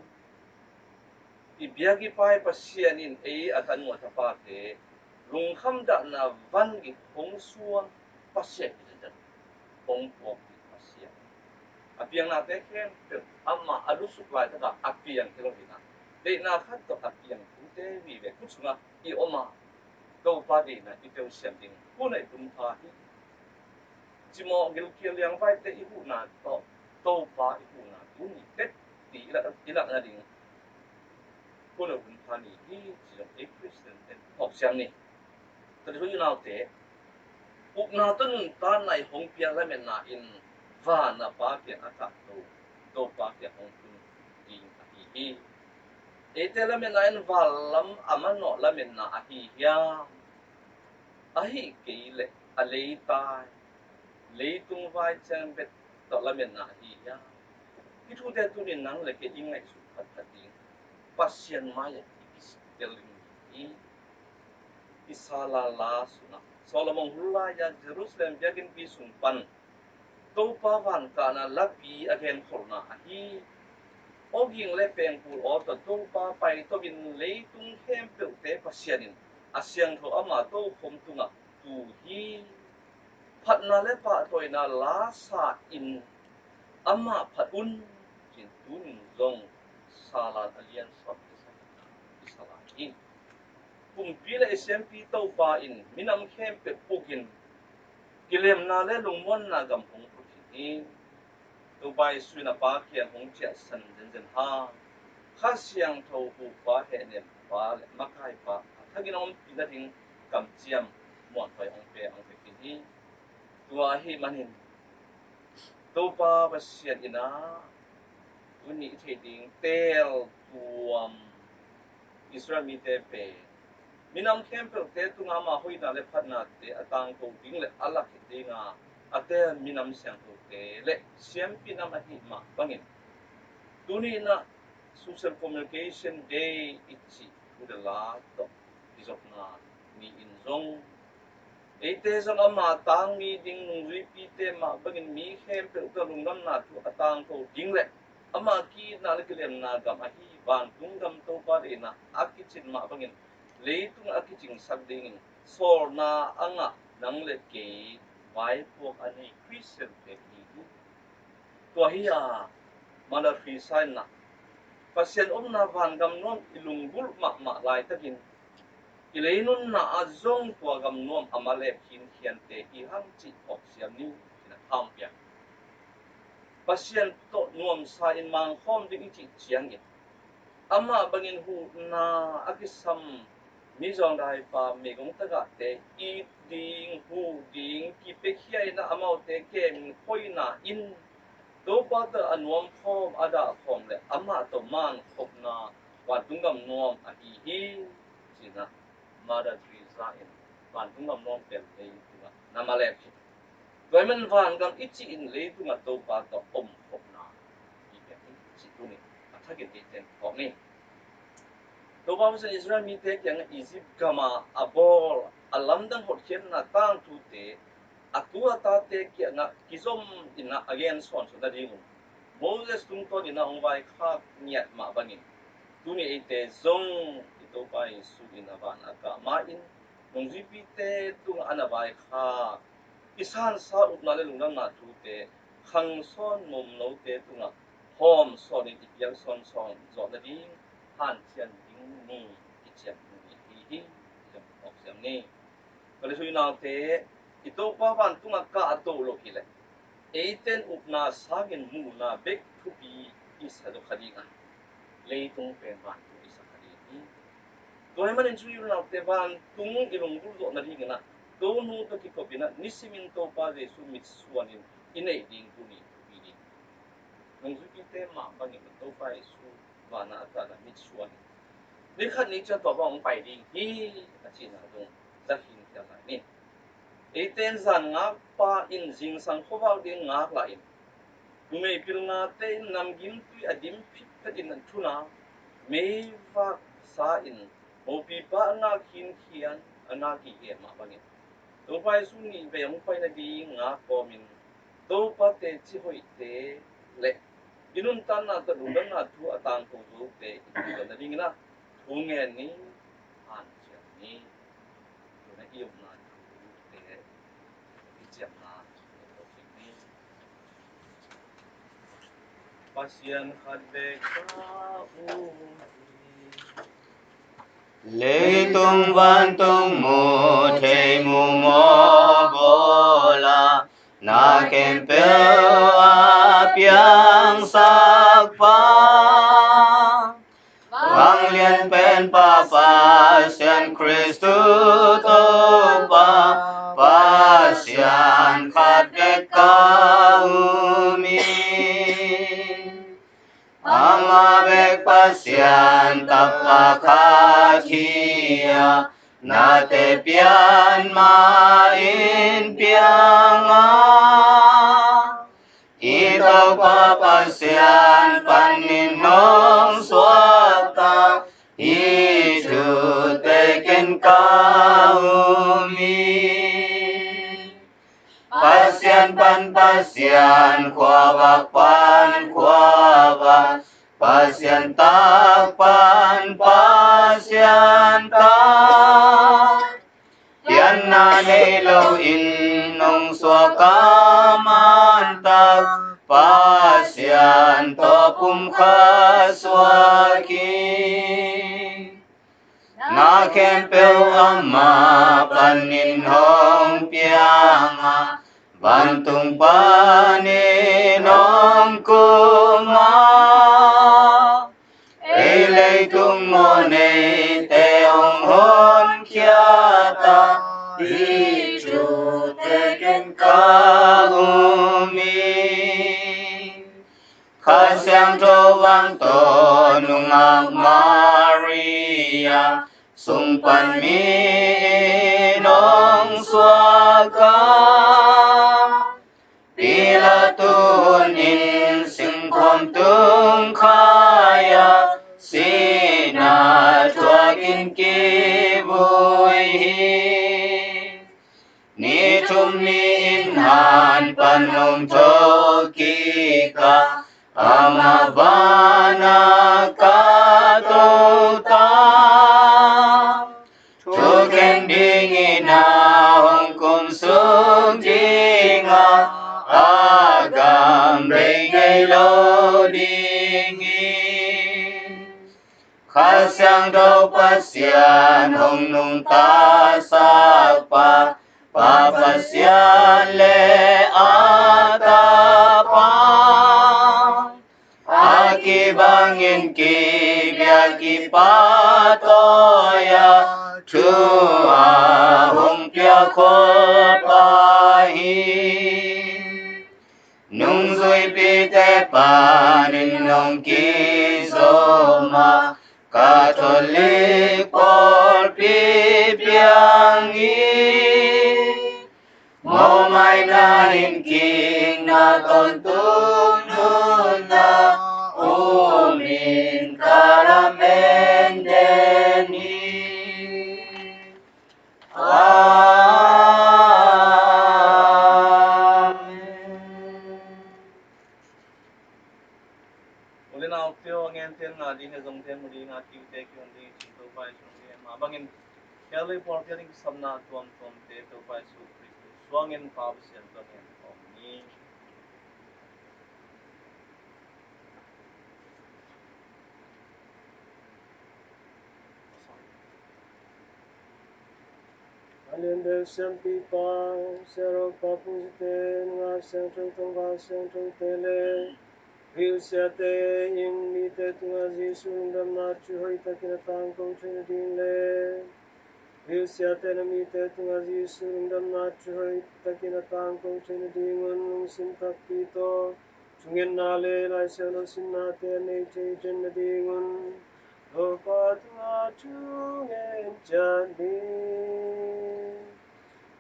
I biak i pai Pasian in ei a kan uh a tapate lungkham dahna van gik hong suan Pasian hi zenzen, hong puak hi Pasian. A piangnate khempeuh amah a lusuk laitakah a piang hi lo hi in ah, deihna khat tawh a piang thute vive khut sungah i om a, Topa deihna i teusiam ding hun a i tung pha hi. Cimawh gilkial liangvaite i huhna tawh Topa i huhna tuni teti i lak, i lakna ding hun a hun pha ni hi, ci zong ei Khristian ten phawk siam ni. Tua i naute, upna tawh nuntakna i hong piak lametna in van a Pa kiang a thah to, Topa kiang hong tun ding ahi hi. Eite lametna in van lam a manawh lametna ahi hiam? Ahih kei leh a leitai, leitung vai ciang bek tawh lametna ahi hiam? Hih thute tunin nang le kei i ngaihsut phatphat ding Pasian mai-ah i kitel ding hi. I Sala la sungah Solomon hun lai-a Jerusalem biakinnpi sung pan Topa vankahna lapi a genkholhna ahi. Awging le pengkul aw tawh Topa paito in leitung khempeuhte Pasian in a siangtho ama tokhom tungah tu hi. Phatna le pahtawina la sa in amah phat un, ci-in tunin zong Salan a lian sawm i sa lai hi. Kumpi le i siampi Topa in minam khempeuh pukin kilemna le lungmuanna gam hong put hi. Topa Jesu in a Pa kiang hong ciahsan zenzen hang, Kha Siangtho huhpa, hehnempa le makaipa a thakin a ompih nading kamciam muanhuai hong pia hong pia khin hi. Tua ahih manin Topa Pasian in ah tuni i theih ding teel tuam Israel mite pen minam khempeuhte tungah ama hoihna le phatnate a tangko ding le a lakhia dinga a teel minam siangthote le siampi nam ahih mah bangin tuni in ah Social Communication Day i cih thu le la tawh kizopna ni-in zong eite zong ama tangmi ding nungzuipite mah bangin mi khempeuh tungah lungdamna thu a tangko ding le ama ki-itna le kilemna gam ahi vantung gam Topa deihna a kicin mah bangin leitung a kicingsak dingin sawlna a ngah nang le kei vaipuak a nei Khristiante hi uh. Tua hi a, Mother Teresa in ah Pasian omna vangam nuam i lunggulh mahmah laitakin i leinunna ah zong tua gam nuam a malep khinkhiante hi hang cih phawk siam ni, ci-in a thaumpiak. Pasian tawh nuamsa in mangkhawm ding i cih ciangin amah bangin huhna a kisam mizawngdaipa meigong tagahte it ding, huh ding, kipiakhia in ah amaute kemin khoina in Topa tawh a nuamkhawm a dahkhawm le amah tawh mankhopna vantung gam nuam ahi hi, ci-in ah Mother Teresa in vantung gam nuam pen leitungah na malep hi. Tua ahih manin vangam i cih in leitungah Topa tawh omkhopna i pia hi, cih tuni a thakin eite in phawk ni. Topa Pasian Israel mite kiangah Egypt gamah a bawl a lamdang hotkhiatna tangthute a tu a tate kiangah kizom in ah a gen sawnsawn nadingun Moses tungtawn in ah hong vaikhak ngiat mah bangin tuni eite zong i Topa Jesu in a van a kah ma-in nungzuipite tungah a na vaikhak i sansa upna le lungdamna thute khang sawn mumlote tungah hawm sawnin i piak sawnsawn zawh nading hanciam ding ni, kiciam ding ni ahi hi, ci-in phawk siam ni. Ka le sui naute, i Topa vantungah kahto lo hi leh Eite in upna sangin muhna bek thupi i sa kha ding a, leitung pen vantung i sa kha ding hi. Tua ahih manin sui unaute, vantung i lunggulh zawh nadingin ah Tonu tawh kikopin ah nisimin Topa Jesu mitsuanin i neih ding tuni thupi ding. Nungzuipite mah bangin Topa Jesu vanah a tana mitsuanin ni khat ni ciang tua bang hong pai ding hi, a cihna zong za khin khial lai ni. Eite in zan ngakpa in zingsang khuavak ding ngak lahin, numei pilnate in namgimtui a dim phitphet in a thun a, meivak sa in mopipa a ngak khinkhian a ngak gige mah bangin Topa Jesu nih vei hong pai nading ngak kawmin Topa teci hoihte le i nuntakna tawh lungdamna thu a tangko zote i tungtawn nadingin ah thu ngen ni, hanciam ni. Tuna i upna thute i ciamna Pasian khat bek ka um hi. Leitung vantung mu thei mu maw bawl a, na khempeuh a piangsak pa, vanglian pen Pa Pasian Khristu Topa, Pasian khat bek ka um hi. Amah bek Pasian Tapa khat hi a, nate pian mah in piang a, i Topa Pasian panin hong suakta, hih thute ken ka um hi. Pasian pan Pasian, khuavak pan khuavak, Pasian tak pan Pasian tak, pianna nei loin nungsuak a mantak, Pasian tawh pumkhat suak hi. Na khempeuh amah panin hong piang a, vantung panin hong kum a, ei leitung mawhneite hong honkhiat a, hih thute ken ka um hi. Kha Siangtho vang tawh nungak Maria, sung pan mi in hong suak a, Pilat hun in singkhuam tung khai a, sihna thuakin kivui hi. Ni thum ni in han pan hong thokik a, amah van ah ka to ta. Thukhen ding in a hong kum suk ding a, a gam bei ngei lo ding hi. Kha Siangtho Pasian hong nungta sak pa, Pa Pasian le a Tapa, a kibangin kibia kipahtawi a, thu a hong pia khol pa hi. Nungzuipite panin hong kizom a, Catholic pawlpi piang hi. Mawhmaina in kikna tawntung nunna um in ka lamen den hi. Amen. U le naute aw, a ngente na ding, a zongte mu ding a, kiute kiun ding, cin Topa i cin ding mah bangin, khial le pawl khial ding kisapna tuamtuamte Topa Jesu Khrist suangin Pa Pasian tawh ngen om ni. Lianbel siampipa, siaropa phungzite, nungak siangtho, tonggak siangthote le viu siate in mite tungah Jesu lungdamna thu hoihtakin a tangko theih nading le viu siate in mite tungah Jesu lungdamna thu hoihtakin a tangko theih nadingun lungsim takpi tawh thungetna le Lai Siangtho simnate a nei thei den nadingun Topa tungah thungen ciat ni.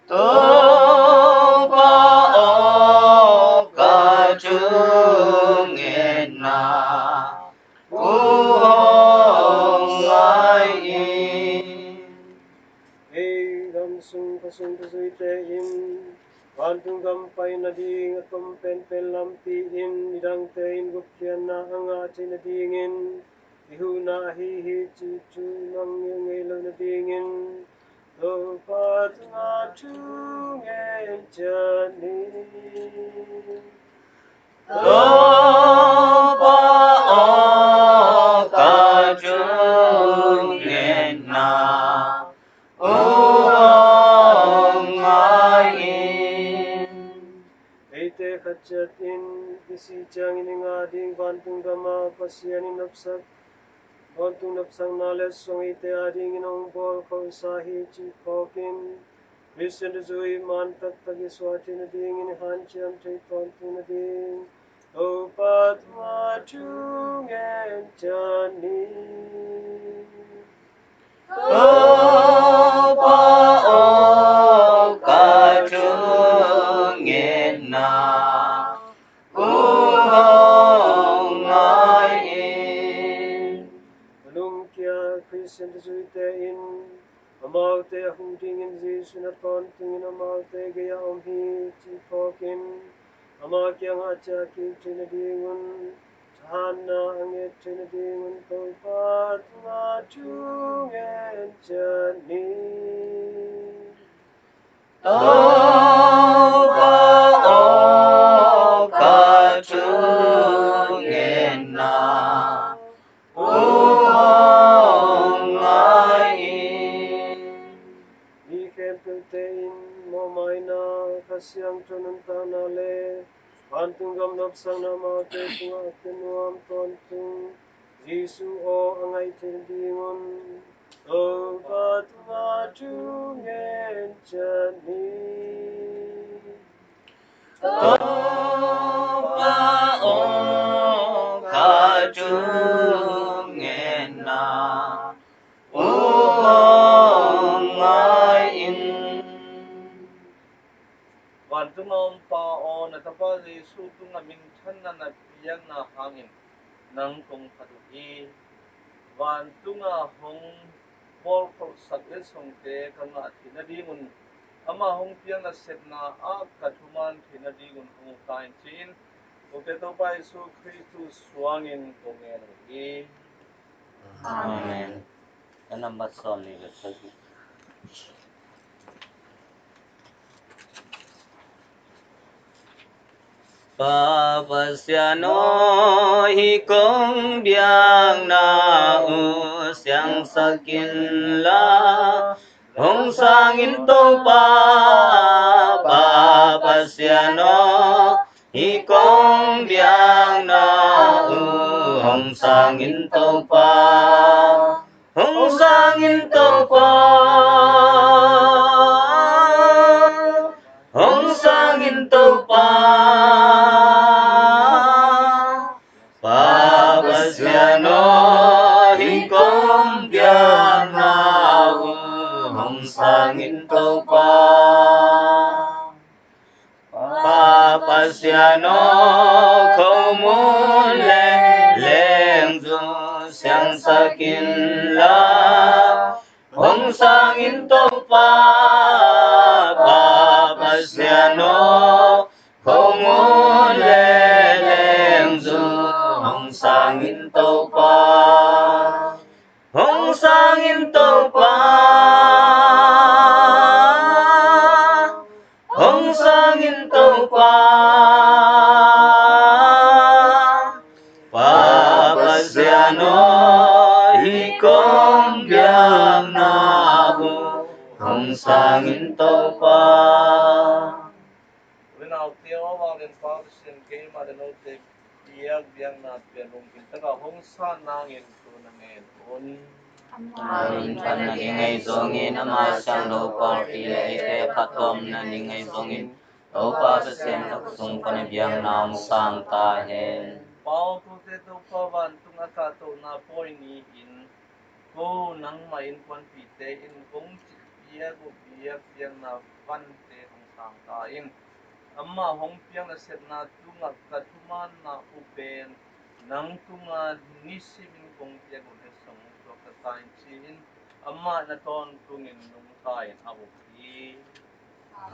Topa aw, ka thungetna uh hong ngai in. Ei gam sung khuasung thuzuite in vantung gam pai nading a tom penpen lampi in midangte in gupkhiatna a ngah theih nadingin i huhna ahi hi cih thu i mang ngeingei loh nadingin Topa tungah thungen ciat ni. Topa aw, ka thungetna uh hong ngai in. Eite khat ciat in i sih ciangin i ngah ding vantung gam ah Pasian in nopsak, vantung nopsakna le suang eite adingin hong bawl khosa hi cih phawkin Khristian thuzui man taktak i suah theih nadingin i hanciam thei tawntung nading Topa tungah thungen ciat ni. Topa aw, ka thungetna uh hong ngai in. A lungkia Khristian thuzuite in amaute a huh dingin Jesu in a tawntungin amaute gei-ah om hi cih phawkin ama kiangah a ciah kik theih nadingun thahatna a nget theih nadingun Topa tungah thungen ciat ni. Topa aw, ka thungetna uh hong ngai in. Mi khempeuhte in mawhmaina, Kha Siangtho nuntakna le vantung gam nopsakna amaute tungah a pia nuam tawntung Jesu aw a ngaih theih nadingun Topa tungah thungen ciat ni. Topa aw, ka thungetna uh hong ngai in. Vantung a om Pa aw, na Tapa Jesu tungah minthanna na piakna hangin nang kong phat uh hi. Vantung a hong bawlkholhsak letsongte ka ngah theih nadingun, ama hong piak nasepna ah ka thuman theih nadingun hong uk ta in, ci-in Topa Jesu Khristu suangin kong ngen uh hi. Amen. Amen. A nambat sawm nih le sagih. Pa Pasian aw, hih kong biakna uh siangsak inla, hong sang in Topa. Pa Pasian aw, hih kong biakna uh hong sang in Topa. Hong sang in Topa, hong sang in Topa. Pa Pasian aw, hih kong biakna uh hong sang in Topa. Pa Pasian aw, khomun le lengzu siangsak inla, hong sang in Topa. Pa Pasian aw, khomun le lengzu hong sang in Topa. Hong sang in Topa, hong sang in Topa. Pa Pasian aw, hih kong biakna uh hong sangin Topa. U le naute aw, vanglian Pa Pasian, keimah le note biak biakna pian lungkim taka hong san nangin tu na ngen un. Ama minthanna ding ahi zongin, ama siangtho pawlpi le eite phattuamna ding ahi zongin, Topa Pasian, na khut sung pan a biakna hong sang ta hen. Pa aw, kote Topa vantung a kahtohna pawi ni-in, ko nangmah innkuanpihte in kong cih piak uh biak piakna vante hong sang ta in. Amah hong piak nasepna tungah ka thumanna uh pen nang tungah nisimin kong piak uh leh song suak ka ta in, ci-in amah na tawntungin nungta in a up hi.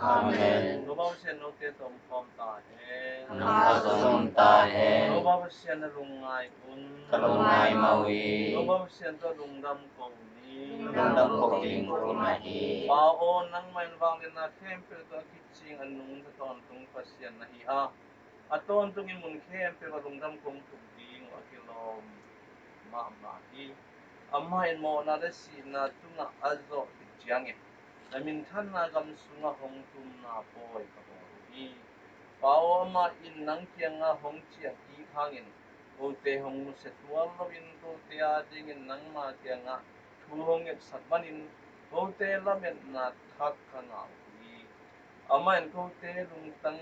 Amen. Topa Pasian note tawh om khawm ta hen. Nang tawh zong om ta hen. Topa Pasian na lungngai un. Ka lungngai mah uh hi. Topa Pasian tawh lungdam ko ni. Lungdam ko ding ko na hi. Pa aw, nangmah in vanglianna khempeuh tawh a kicing a nungta tawntung Pasian na hi a, a tawntungin mun khempeuh ah lungdam kong tung ding uh a kilawm mahmah hi. Amah in mawhna le sihna tungah a zawh khit ciangin na minthanna gam sungah hong tumna pawi ka bawl uh hi. Pa aw, amah in nang kiangah hong ciah kik hangin kote hong nusia tuan loin kote adingin nangma kiangah thu hong ngetsak manin kote lametna thak ka ngah uh hi. Amah in kote lungtang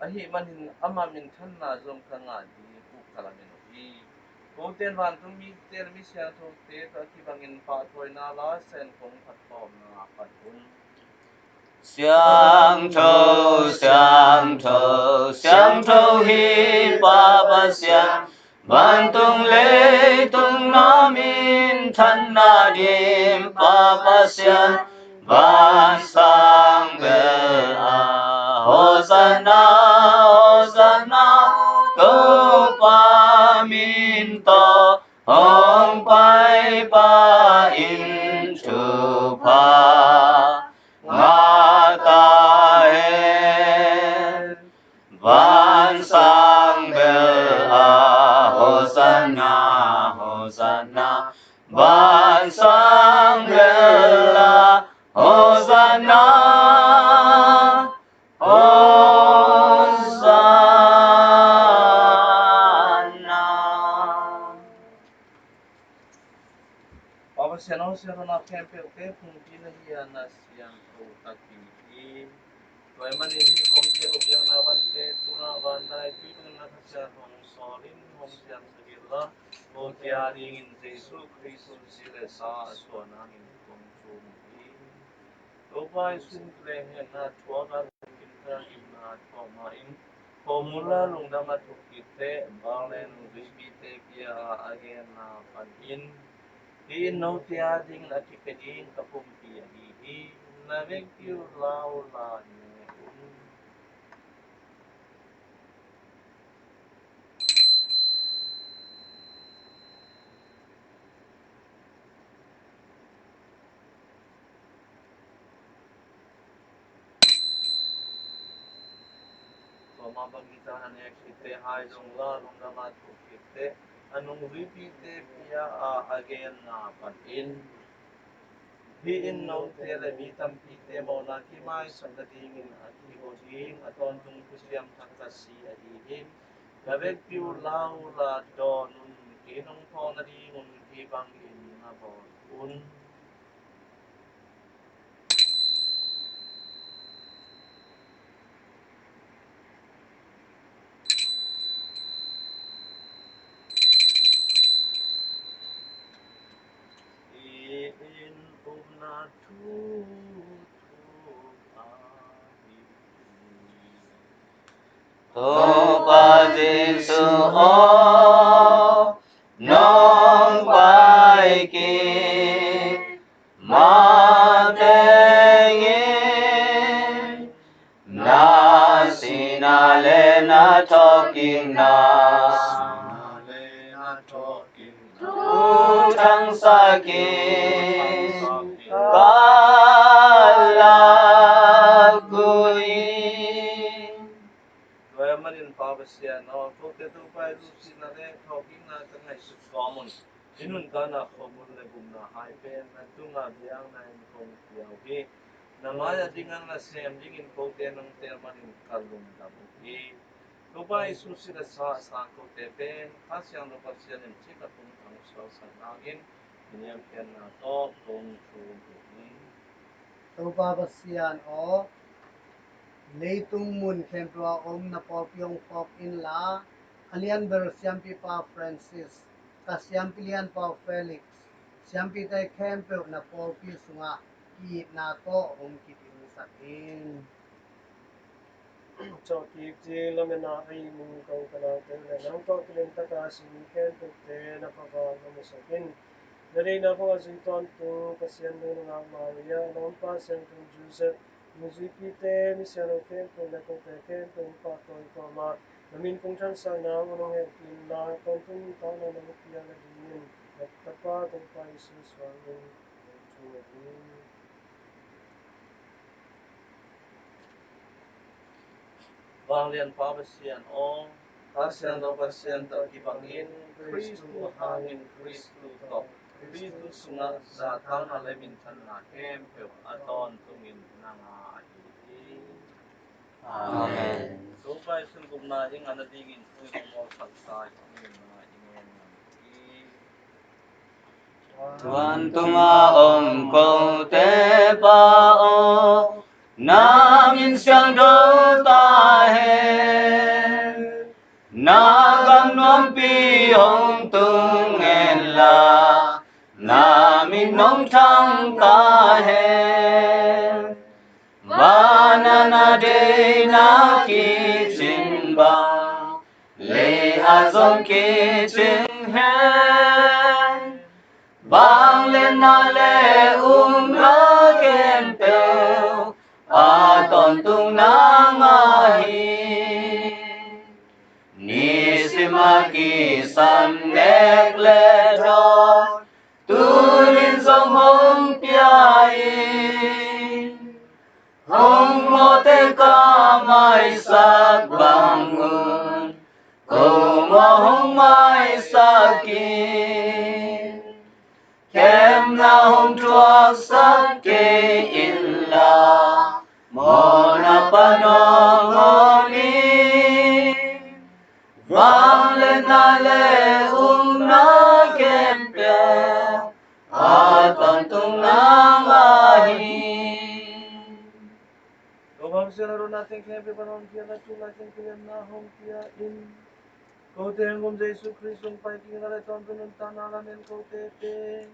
ahih manin ama minthanna zong ka ngah ding uh ka lamen uh hi. Kote in vantung mite le mi siangthote tawh a kibangin pahtawina la sa-in kong phattuamna pan un. Siangtho, siangtho, siangtho hi Pa Pasian, vantung leitung na minthanna dim Pa Pasian, vansang bel ah. Hosanna, Hosanna, Topa min tawh hong paipa in thupha ngah ta hen. Vansang bel ah, Hosanna, Hosanna. Vansang bel ah, Hosanna, Hosanna. Pa Pasian aw, siangthona khempeuhte phungki na hi a, na siangtho tak hi. Tua ahih manin hih kong piak uh biakna vante tu-in ah van daipuipi bangin na Kha Siangtho hong sawlin hong siangsak inla, kote adingin Jesu Khrist sih le sa a suah nangin kong thum uh hi. Topa Jesu in kilehhekna thuak a, lungkim taka gimna thuak ma-in, khawm unla lungdam a thuk khitteh, vanglian nungzuipite pia a, a genna panin, hih in note adingin a kipia ding ka pumpi ahi hi. Na vekpi uh la unla ne un. Tua mah bangin a nek khitteh hai zong la lungdam a thuk khitteh, a nungzuipite pia a, a genna panin, hih in note le mi tampite mawhna kimaisak nadingin a kihua ding a tawntung thuciam thak ka si ahi hi. Na vekpi uh la unla dawn un, kei nong phawk nadingun hih bangin na bawl un. Hih in upna thu thuk ahi hi. Topa Jesu aw, nong pai kik matengin, na sihna le na thawhkikna thuthangsakin ka lak uh hi. Tua ahih manin Pa Pasian aw, kote Topa' lungsimna le thawhkikna ka ngaihsut kawm un. Hih nuntakna, khomun le gupna hai pen na tungah biakna in kong pia uh hi. Na mai-ah ding a nasem dingin kote nong tel manin ka lungdam uh hi. Topa Jesuh sila sa a sang kote pen Kha Siangtho Pasian in cik a tung thang suaksak nangin i niamkhiatna tawh kong thum uh hi. Topa Pasian aw, leitung mun khempeuh a om na pawlpi hong phawk inla, a lianbel siampipa Francis, ka siampi lianpa uh Felix, siampite khempeuh na pawlpi sungah ki-itna tawh hong kidingsak in. Cawhkik ding lametna a ihmu kongkhatte le nang tawh kilem taka si mi khempeuhte na phavak na musak in. Na deihna bangah zui tawntung Pasian dong nungak Maria, a lawmpa siangtho Joseph, nungzuipite, misiangtho khempeuh le kote khempeuh hong pahtawi kuamah na min kong thansakna hong hehpih inla, tawntung nuntakna nong piak nadingin na tapa Topa Jesuh suangin kong thum uh hi. Vanglianpa Pasian aw, Kha Siangtho Pasian tawh kibangin, Khristu hangin, Khristu tawh, Khristu sungah zahtakna le minthanna khempeuh a tawntungin nang a ahi hi. Amen. Topa Jesuh gupna i ngah nadingin thu i hong bawlsak ta i hong nunna i ngen ngam hi. Tuan tungah om kote Pa aw, na min siangtho ta hen. Na gam nuampi hong tung hen la, na min hong thang ta hen. Van ah na deihna kicing bang, lei ah zong kicing hen. Vangliatna le upna khempeuh a tawntung nang a hi. Nisim a kisam nek le dawn, tuni-in zong hong pia in. Hong mawhte ka maisak bangun, ko mawh hong maisak in. Khemna hong thuaksak kei inla, mawhna pan hong hon in. Vangliatna le upna khempeuh a tawntung nang a hi. Ko bang sian a runa teng khempeuh pan hong pia, na tu lai teng kilemna hong pia in. Kote hong gum Jesuh Khrist hong pai kik na le tawntung nuntakna lamen kote teng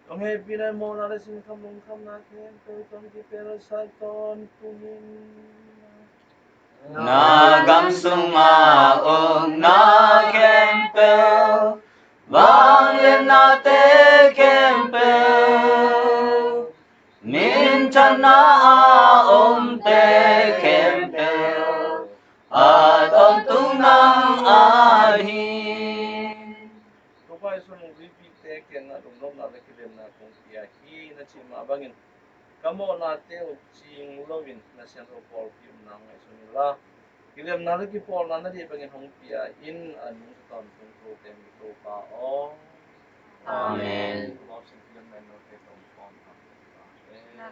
hong hehpihna, mawhna le sinkham lungkhamna khempeuh tawh kipelsak tawntung in. Na gam sungah omna khempeuh, vangliatnate khempeuh, minthanna a omte khempeuh a tawntung nang a hi. Topa Jesuh, nungzuipite kiangah lungnopna le kilemna kong pia hi, na cih mah bangin ka mawhnate uh cing loin na siangtho pawlpi omna ngaihsun inla, kilemna le kipawlna na deih bangin hong pia in. A nungta tawntung kote mi Topa aw. Amen. Amau sin kilemna in note tawh hong pawlna.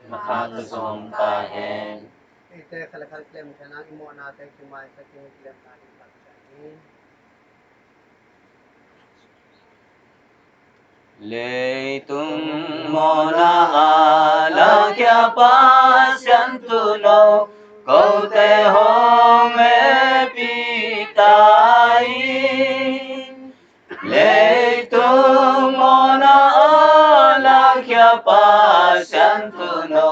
Na kha tawh zong ta hen. Eite khat le khat kilem khen a, i mawhnate kimaisak in, kilemna ding takciang in. Leitung mawhna a lakhia Pasian tuuno, kote hong hehpih ta in. Leitung mawhna a lakhia Pasian tuuno,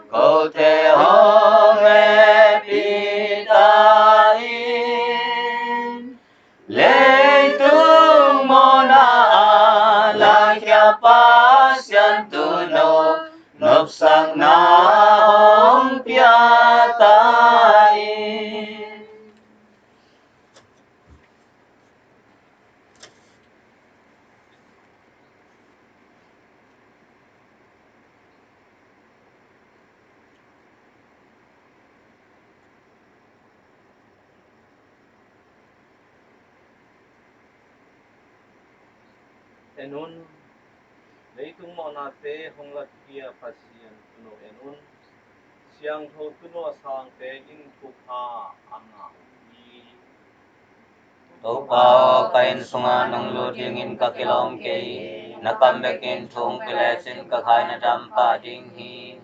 kote hong hehpih ta in. Leitung mawhna a lakhia Pasian tuuno, nopsakna hong pia ta in. En un, leitung mawhnate hong latkhia Pasian Tuuno en un, siangtho Tuuno a sangte in thupha a ngah uh hi. Topa aw, ka inn sungah nong lut dingin ka kilawm kei hi. Na kam bekin thu hong pia lecin ka khai na dam pah ding hi.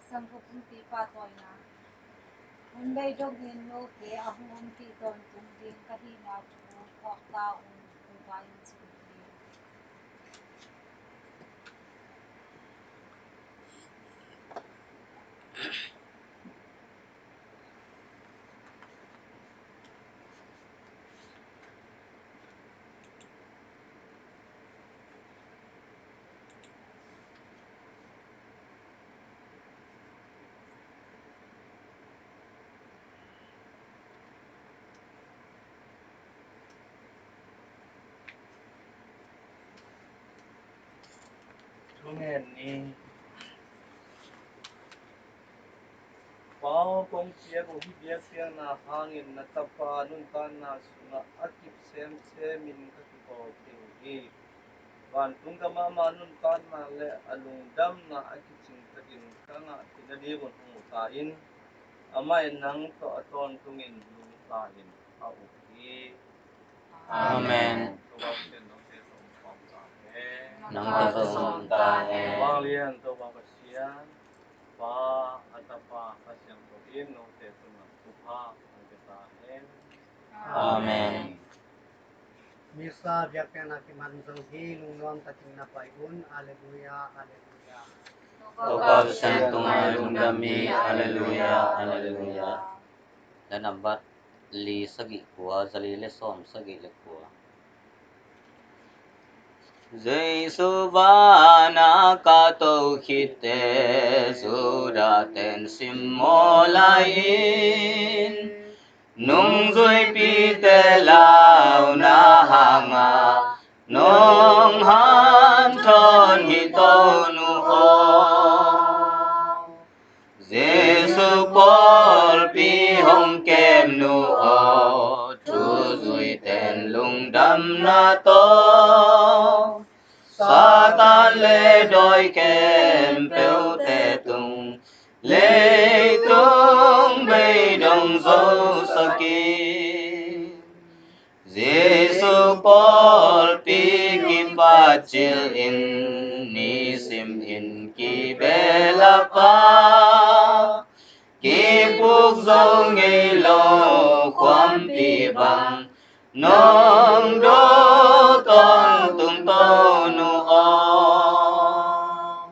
Sanggupumpi pahtawina. Hun beidongin note a hong ompih tawntung ding ka hihna thu phawk ta un, Topa in cih hi. Thungen ni. Pa aw, kong piak uh hih biakpiakna hangin na Tapa nuntakna sungah a kip semsemin ka kipawl kei uh hi. Vantung gam ah ama nuntakna le a lungdamna a kicing takin ka ngah theih nadingun hong ut ta in. Amah in nang tawh a tawntungin nungta in, a uk hi. Amen. Nang tawh zong om ta hen. Vanglian Topa Pasian, Pa, a Tapa, Kha Siangtho in note tungah thupha hong pia ta hen. Amen. Misa biakpiakna kiman zo hi, lungnuam takin na pai un. Alleluia, alleluia. Topa Pasian tungah lungdam hi. Alleluia, alleluia. Na nambat li sagih kua, za li le sawm sagih le kua. Jesu vana ka to khitte, Judah ten simmaw lai-in, nungzuipite launa hanga nong hanthawn hi, Tonu aw. Jesu pawlpi hong kemnu aw, thuzuiten lungdamna tawh Satan le dawi khempeuhte tung, leitung beidong zosak in. Jesu pawlpi kipatcil in, ni Lim in kibelap a, kipuk zo ngei lo khuampi bang, nong do tawntung Tonu aw.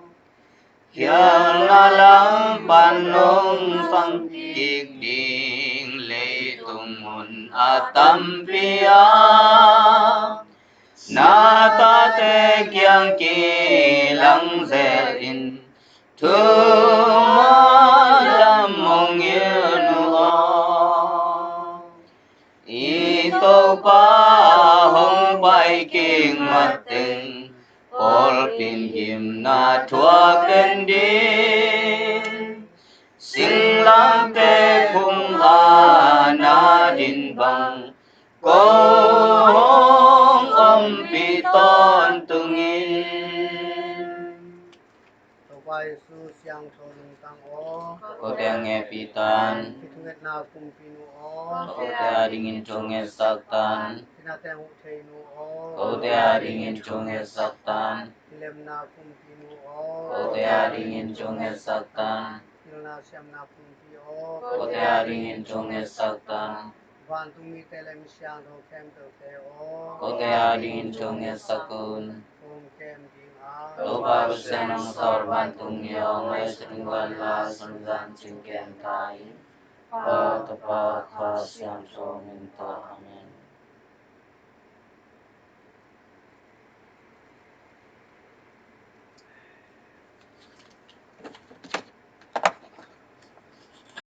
Khialhna lam pan nong sang kik ding leitung mun a tampi ah, na tate kiang kilang zel in, thu mah lam hong hilh nu aw. I Topa hong pai kik mateng, pawlpi in gimna thuak den ding. Singlamteh phung a na din bang, ko hong ompih tawntung in. Topa Jesu siangtho lungtang aw. Kote a ngetpih tan. I thungetna kumpi nu aw. Kote a dingin thungetsak tan. I nate huh thei nu aw. Kote a dingin thungetsak tan. I lemna kumpi nu aw. Kote a dingin thungetsak tan. Pilna siamna kumpi aw. Kote a dingin thungetsak tan. Vantungmite le mi siangtho khempeuhte aw. Kote a dingin thungetsak un. Kong kem ding a. Topa Pasian hong sawl vantungmi aw, ngaihsun un la, sunzan cing ken ta in. Pa, Tapa, Kha Siangtho min tawh. Amen.